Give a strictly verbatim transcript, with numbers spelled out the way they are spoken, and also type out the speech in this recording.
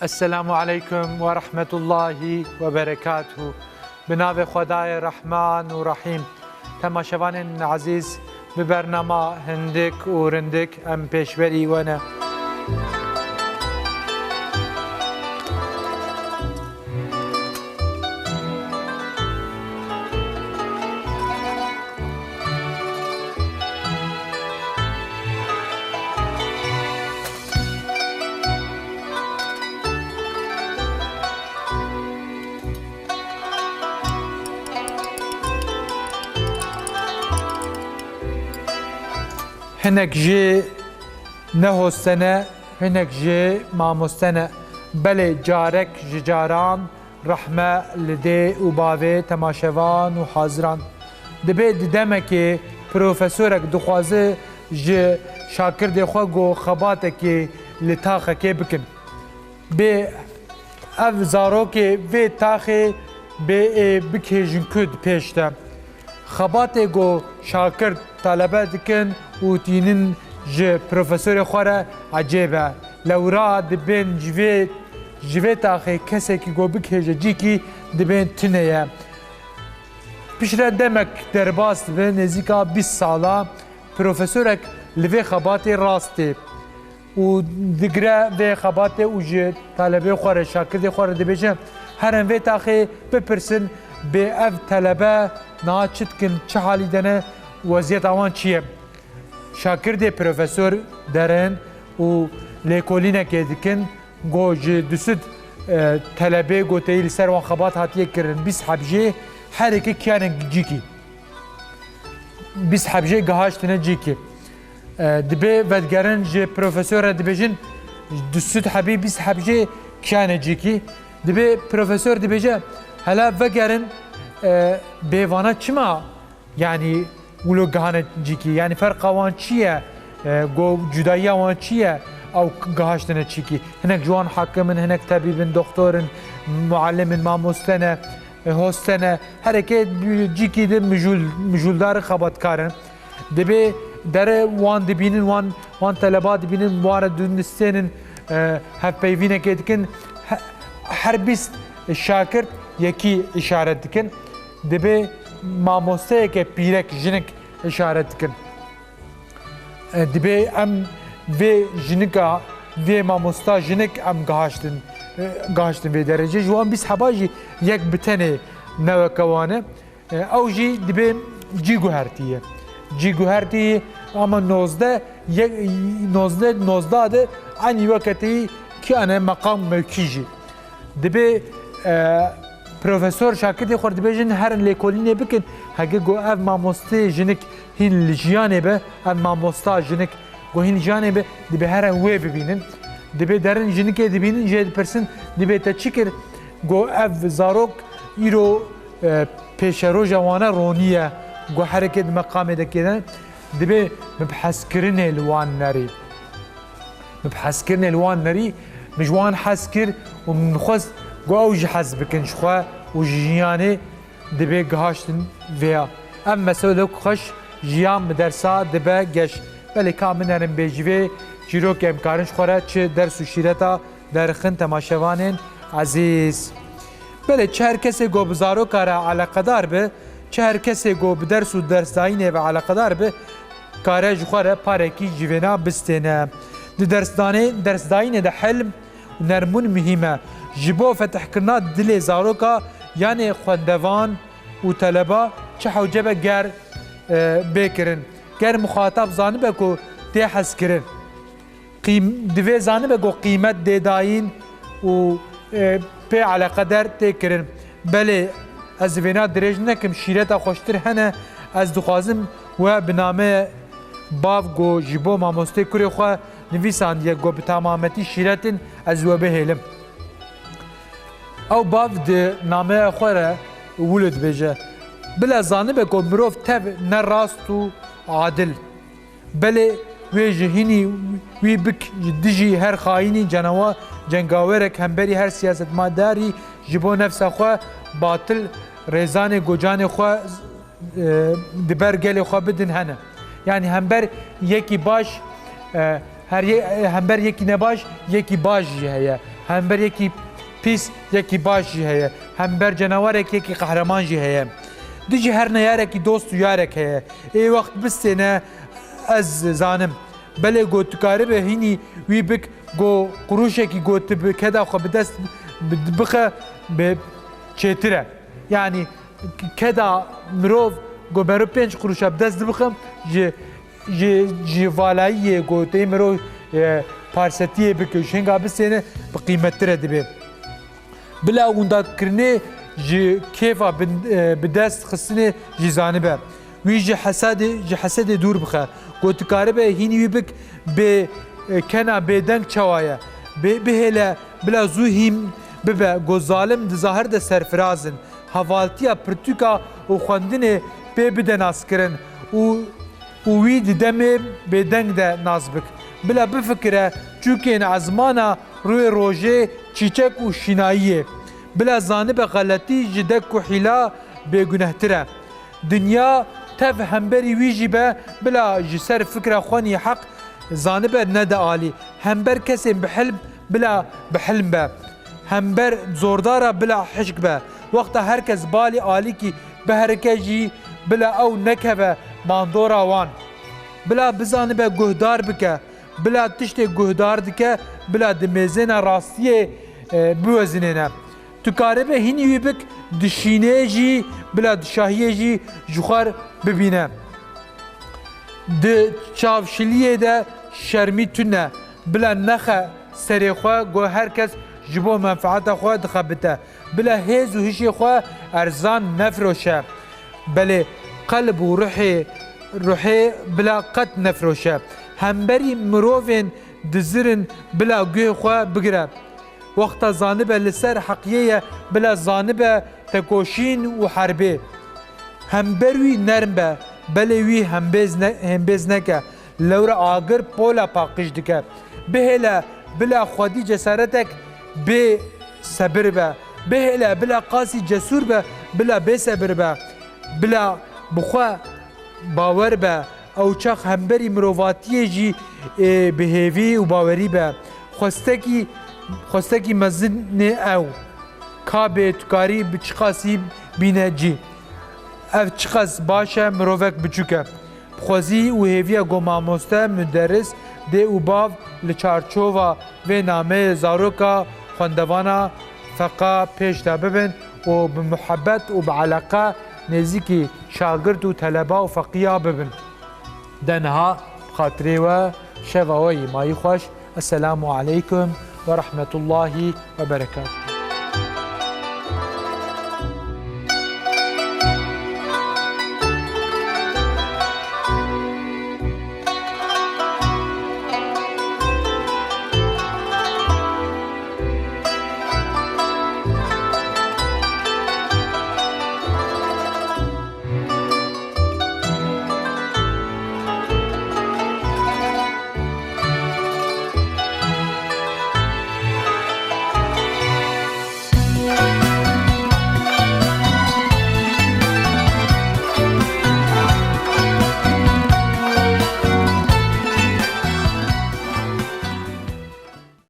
Esselamu aleykum ve rahmetullahi ve berekatuhu. Bi navê Xwedayê Rehman û Rehîm. Temaşevanên ezîz, bi bernama Hindik û Rindik em pêşberî we ne. Hinek jî ne hoste ne, hinek jî mamoste ne. Belê carek ji caran rehme li dê û bavê temaşevan û haziran. Dibê di demekê profesorek dixwaze ji şakirdê xwe go xebatekê li taxekê bikin. Bê ev zarokê vê taxê bê ê bikêjin ku di pêş de. Xebatê ku şakird talebe dikin û tînin ji profesorê xwe re ecêb e. Lewra dibên ji vê, ji vê taxê kesekî ku bikêje cîkî dibên tune ye. Piştre demek derbas dibe, nêzîka bîst sala profesorek li vê xebatê rast tê. û digire vê xebatê û ji talebê xwe re, şakirdê xwe re dibêje, herin vê taxê bipirsin, bê ev telebe niha çi dikin, çi halî de ne, weziyeta wan çi ye? Şakirdê profesor derin û lêkolînekê dikin, go ji du sed, e, telebê goteyî li ser wan xebat hatiye kirin, bîst heb jê, her yekê kiyanên cîkî. Bîst heb jê gihaştine cîkî. E, dibê vedigerin ji profesor re dibêjin, du sed hebî bîst heb jê kiyane cîkî. Dibê profesor dibêje, hela vegerin, e, bê vana çima, yanî wilo gihane cîkî? Yanî ferqa wan çi ye? E, go cudayiya wan çi ye? Ew gihaştine çîkî. Hinek ji wan hakim in, hinek tebîb in, doktor in, muallim in, mamoste ne, e, hoste ne. Hereke cîkî de mijûl, mijûldar in, xebatkar in. Dibê dere wan dibînin, wan, wan teleba dibînin, wan re dinistênin, e, hevpeyvînekê dikin. He-, her bîst şagirt yekî îşaret dikin. Dibê mamosteyeke pîrek, jinik îşaret dikin. E, dibê em vê jinika, vê mamosta jinik em gihaştin, e, gihaştin vê derecê. Ji wan bîst heba jî yek bi tenê ne weke wan e. E, ew jî dibê cî guhertî ye. Cî guhertî ama nozdeh, yek, nozdeh, nozdeh de enî weke te yî kiyane meqam mewkî jî. Dibê, e, profesor şakirdê xwe dibêjin herin lêkolînê bikin. Heke go ev mamostê jinik hîn li jiyanê be, ev mamosta jinik go hîn li jiyanê be, dibê herin wê bibînin. Dibê derin jinikê dibînin, jê dipirsin, dibê te çi kir? Go ev zarok îro, e, pêşeroja wane ronî ye. Go herikê di meqamê de kêne, dibê min bi hezkirinê li wan nerî. Min bi hezkirinê li wan nerî, min ji wan hez kir û min xwest ku ew jî hez bikin ji xwe û ji jiyanê, dibê gihaştin vêya. Ev meselek xweş jiyan bi dersa dibe geş. Belê ka min nerin bê ji vê çîrokê em karin ji xwe re çi ders û şîreta derxin temaşevanên ezîz. Belê çi her kesê ku bi zaroka re eleqedar be, çi her kesê ku bi ders û dersdayînê ve eleqedar be, kare ji xwe re parekî ji vêna bistêne. Di dersdanê, dersdayînê de hilm û nermbûn muhîm e. Ji bo fetihkirina dilê zaroka, yanê xwendevan û teleba çi hewce be ger, e, bê kirin. Ger muxatab zanibe ku tê hezkirin. Qîm-, divê zanibe ku qîmet dê dayîn û, e, pê eleqeder tê kirin. Belê ez vêna dirêj nekim, şîreta xweştir hene, ez dixwazim we bi nameyê bav ku ji bo mamostê kurê xwe nivîsandiye ku bi temametî şîretin ez we bihêlim. Ew bav di nameya xwe re wilo dibêje, bila zanibe ku mirov tev ne rast û adil. Belê wê ji hînî wî bik ji dijî her xayînî cenawa cengawerek hemberî her siyasetmedarî ji bo nefsa xwe batil rêzanê gocanê xwe, e, di ber gelê xwe bidin hene. Yanî hember yekî baş, e, her ye-, e, hember yekî nebaş, yekî baş jî heye. Hember yekî pîs, yekî baş jî heye. Hember cenawerek yekî qehreman jî heye. Dijî her neyarekî dost û yarek heye. Ê wext bistêne ez zanim. Belê go tu karibe hînî wî bik go quruşekî go tu bi keda xwe bi dest bi-, bixe bi çêtir e. Yanî keda mirov go mero pênc quruşa bi dest dibixim ji, ji, ji valayiyê go tê mero, e, parsetiyê bike û şênga bistêne bi qîmettir e dibe. Bila windakirinê ji kêfa bi, e, bi dest xistinê jî zanibe. Wî ji hesedê, ji hesedê dûr bixe. Gotikaribe hînî wî bik bê, e, kena bêdeng çawa ye. Bê, bihêle bila zû hîn bibe. Go zalim di zahir de serfiraz in. Hevaltiya pirtûka û xwendinê pê bide naskirin û û wî di demê bêdeng de nas bik. Bila bifikire, çûkên ezmana rûyê rojê çîçek û şînayî ye. Bila zanibe xeletî ji dek û hîla bêgunehtir e. Dinya tev hemberî wî jî be, bila ji ser fikra xwenî heq zanibe nede alî. Hember kesên bihilm bila bihilm be. Hember zordara bila hişk be. Wexta her kes balî alîkî biherike jî bila ew nekeve mandora wan. Bila bizanibe guhdar bike. Bila tiştê guhdar dike, bila di mêzêna rastiyê, e, biwezinêne. Tu karibe hînî wî bik, di şînê jî, bila di şahiyê jî ji xwe bibîne. Di çavşiliyê de şermî tune, bila nexe serê xwe, go her kes ji bo menfeeta xwe dixebite. Bila hêz û hişê xwe erzan nefiroşe. Belê qelb û ruhê, ruhê bila qet nefiroşe. Hemberî mirovên dizirin bila guhê xwe bigire. Wexta zanibe li ser heqiyê ye, bila zanibe tekoşîn û herbê. Hember wî nerm be, belê wî hembêz ne-, hembêz neke. Lewra agir pola paqij dike. Bihêle bila xwedî cesaretek bê sebir be. Bihêle bila qasî cesûr be, bila bê sebir be. Bila bi xwe bawer be. Ew çax hemberî mirovatiyê jî, ê, bi hêvî û bawerî be. Xwestekî, xwestekî mezin ê ew. Ka bê tu karî bi çiqasî bîne cî. Ev çiqas baş e, mirovek biçûk e. Bi xwezî û hêviya ku mamoste, muderis, dê û bav li çarçova vê nameyê zaroka xwendevana feqa pêş de bibin û bi muhebet û bi eleqe nêzîkî şagirt û teleba û feqiya bibin. De niha bi xatirê we şeva we yî mayî xweş. Esselamu aleykum ve rahmetullahi ve berekatuhu.